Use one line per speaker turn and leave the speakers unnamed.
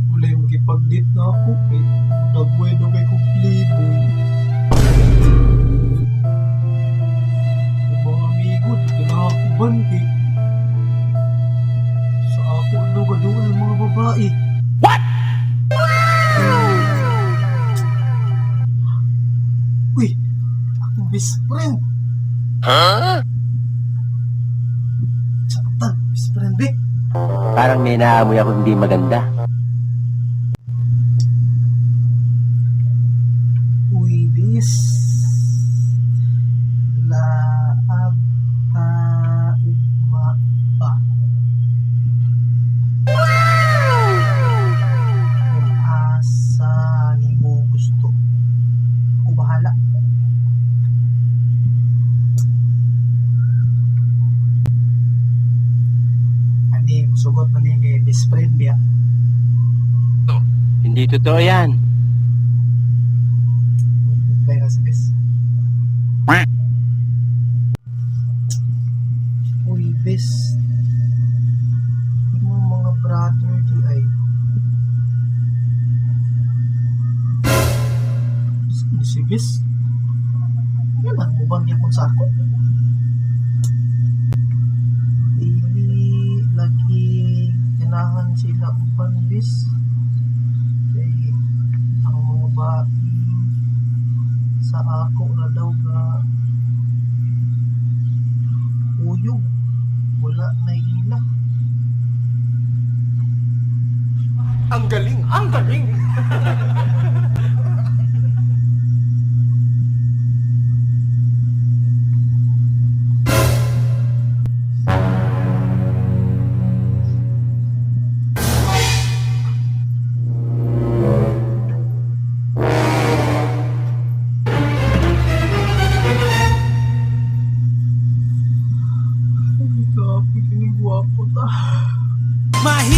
Wala yung makipag-date na ako eh. Dagway na kay kong playboy. Yung mga amigo, di ka na ako bandi. Sa ako, ano ka doon ang mga babae? What? Uy, akong best friend. Huh? Satan, best friend, be.
Parang may naamoy ako hindi maganda.
Uy, bis. Laab ta ugma pa. Kung asa nimo gusto. Ako bahala. Ani, sugot na ni kay best friend biya.
Hindi totoo yan.
Pera sa best. Uy, best. Mo mga brother di ay. Sino si best? Yan man, mubang niya kung sa ako. Dili lagi ganahan sila uban best. Kay ang mga bae sa ako na daw ga uyog, wala na ila.
Ang galing! Ang galing!
Ay, grabe, kinigwapo ta.
Mahi